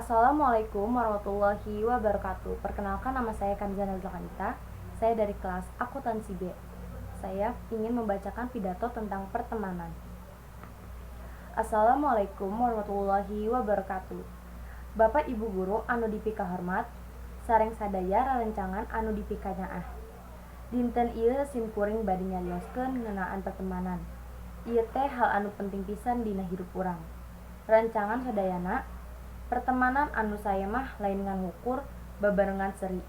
Assalamualaikum warahmatullahi wabarakatuh. Perkenalkan, nama saya Kanza Nazla Kanita. Saya dari kelas Akuntansi B. Saya ingin membacakan pidato tentang pertemanan. Assalamualaikum warahmatullahi wabarakatuh. Bapak Ibu guru anu dipikahormat sareng sadaya rerencangan anu dipikanyaah. Dinten ieu sim kuring bade nyarioskeun ngeunaan pertemanan. Ieu teh hal anu penting pisan dina hirup urang. Rerencangan sadayana, pertemanan anu sae mah lain ngan ngukur babarengan seri,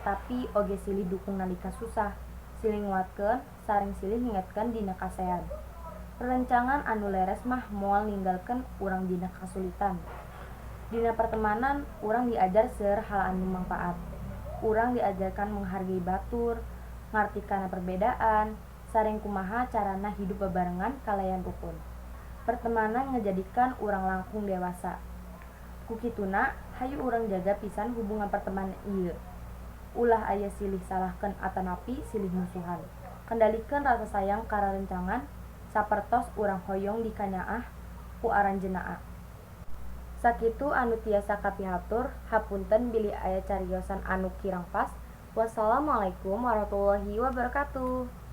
tapi oge silih dukung nalika susah, silih nguatkeun, sareng silih ngingetkeun dina kasaean. Rerencangan anu leres mah moal ninggalkeun urang dina kasulitan. Dina pertemanan urang diajar seueur hal anu mangpaat. Urang diajarkan menghargai batur, ngarti kana perbedaan, sareng kumaha carana hidup babarengan kalayan rukun. Pertemanan ngajadikeun urang langkung dewasa. Ku kituna, hayu urang jaga pisan hubungan pertemanan ieu. Ulah aya silih salahkeun atanapi silih musuhan. Kendalikeun rasa sayang ka rerencangan sapertos urang hoyong dikanyaah ku aranjeunna. Sakitu anu tiasa kapihatur, hapunten bilih aya cariosan anu kirang pas. Wassalamualaikum warahmatullahi wabarakatuh.